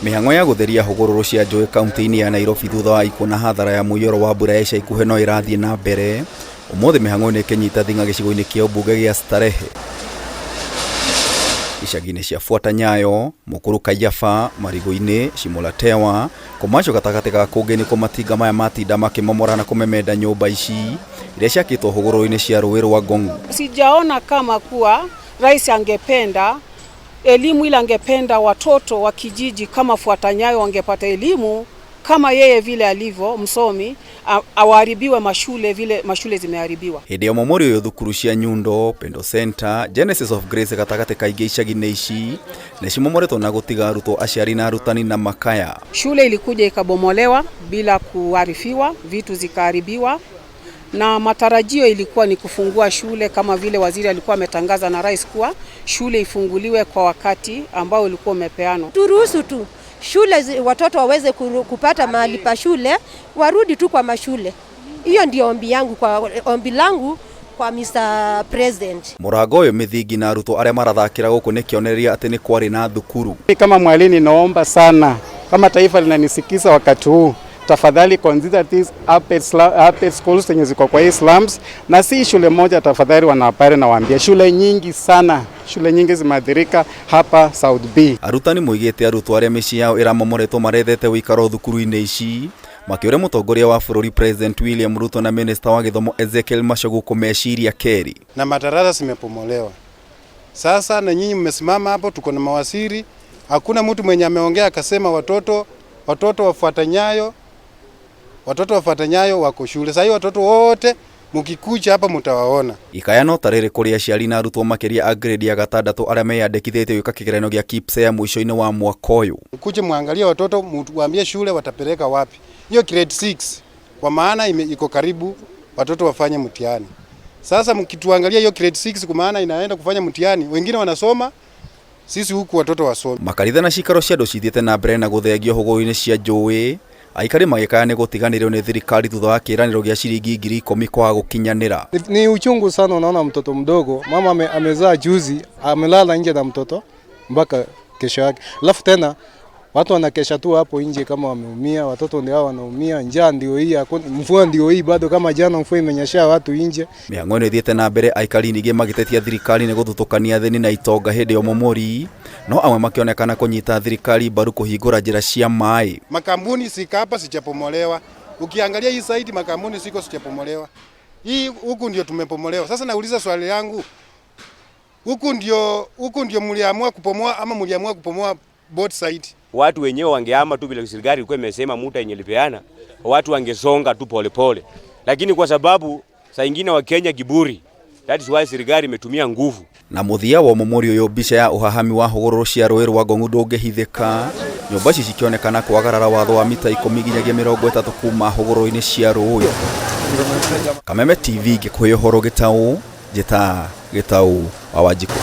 Mĩhang'o ya gũtheria hũgũrũrũ cia njũĩ kaunti-inĩ ya Nairobi thutha wa ikuũ na hathara ya mũiyũro wa mbura ya ica ikuhĩ no ĩrathiĩ na mbere. Ũmũthĩ mĩhang'o ĩno ĩkĩnyita thing'a gĩcigo-inĩ kĩa ũmbunge gĩa Starehe. Icagi-inĩ cia Fuata Nyayo, Mukuru Kaiyaba, Marigũ-inĩ, Shimo la Tewa, Komacho gatagatĩ ga kũngĩ nĩkuo matinga maya matinda makĩmomora na kũmemenda nyũmba ici iria ciakĩtwo hũgũrũrũ-inĩ cia rũĩ rwa Ngong. Sijaona kama kuwa rais angependa elimu ile angependa watoto wa kijiji kama Fuata Nyayo wangepata elimu kama yeye vile alivyo msomi, awaharibiwe mashule vile mashule zimeharibiwa. Hĩndĩ ya ũmomori ũyũ thukuru cia Nyundo, Pendo Center, Genesis of Grace gatagatĩ ka ingĩ icagi-inĩ ici nĩ cimomoretwo na gũtiga arutwo, aciari na arutani na makaya. Shule ilikuja ikabomolewa bila kuarifiwa, vitu zikaharibiwa, na matarajio ilikuwa ni kufungua shule kama vile waziri alikuwa ametangaza na rais kuwa shule ifunguliwe kwa wakati ambao ulikuwa umepeanwa. Turuhusu tu shule watoto waweze kupata mahali pa shule, warudi tu kwa mashule. Hiyo ndio ombi yangu, kwa ombi langu kwa Mr. President. Mũrango ũyũ mĩthingi na arutwo arĩa marathakĩra gũkũ nĩ kĩonereria atĩ nĩ kwarĩ na thukuru. Kama mwalimu naomba sana, kama taifa linanisikiza wakati huu, tafadhali consider these upper schools zenye ziko kwa hii slums, na si shule moja tafadhali, wanahabari nawaambia, shule nyingi sana, shule nyingi zimeathirika hapa South B. Arutani moigĩte arutwo arĩa mĩciĩ yao ĩramomoretwo marethete ũikaro thukuru-inĩ ici makĩũria mũtongoria wa bũrũri President William Ruto na Minister wa gĩthomo Ezekiel Machogu kũmeciria kerĩ. Na madarasa zimepomolewa. Sasa na nyinyi mmesimama hapo, tuko na mawaziri, hakuna mtu mwenye ameongea akasema watoto wafuata nyayo, watoto wafuata nyayo wako shule. Sasa watoto wote mukikuja hapa mutawaona. Ikaya no tarĩrĩ kũrĩ aciari na arutwo makĩria a grade ya gatandatũ arĩa meyandĩkithĩtie gwĩka kĩgeranio gĩa KPSEA mũico-inĩ wa mwaka ũyũ. Mkuje muangalie watoto, muwaambie shule watapeleka wapi. Hiyo grade 6 kwa maana iko karibu watoto wafanye mtihani. Sasa mkituangalia hiyo grade 6 kwa maana inaenda kufanya mtihani, wengine wanasoma, sisi huku watoto wasome. Makanitha na cikaro cia andũ cithiĩte na mbere na gũthengio hũgũrũ-inĩ cia njũĩ, aikari magĩkaya nĩ gũtiganĩrio nĩ thirikari thutha wa kĩĩranĩro gĩa ciringi 10,000 kwaga gũkinyanĩra. Ni uchungu sana, unaona mtoto mdogo, mama amezaa juzi, amelala nje na mtoto mpaka kesho yake. Alafu tena watu wanakesha tu hapo nje kama wameumia, watoto ndio hao wanaumia, njaa ndio hii, mvua ndio hii bado, kama jana mvua imenyeshea watu nje. Mĩhang'o ĩno ĩthiĩte na mbere aikari ningĩ magĩtetia thirikari nĩ gũthutũkania athĩni na itonga hĩndĩ ya ũmomori, no amwe makĩonekana kũnyita thirikari mbaru kũhingũra njĩra cia maĩ. Makampuni sika hapa sijapomolewa. Ukiangalia hii site makampuni siko sijapomolewa. Hii huku ndio tumepomolewa. Sasa nauliza swali yangu, huku ndio mliamua kupomoa ama mliamua kupomoa both side? Watu wenyewe wangeama tu bila serikali ilikuwa imesema muda yenye ilipeana, watu wangesonga tu pole pole. Lakini kwa sababu saa nyingine wa Kenya kiburi, that is why serikali imetumia nguvu. Na mũthia wa ũmomori ũyũ mbica ya ũhahami wa hũgũrũrũ cia rũĩ rwa Ngong'u ndũngĩhithĩka, nyũmba ici cikĩonekana kwagarara watho wa mita 10 nginyagia 30 kuma hũgũrũrũ-inĩ cia rũĩ. Kameme TV ngĩkũhe ũhoro gĩtaũ, njĩta Gĩtaũ wa Wanjikũ.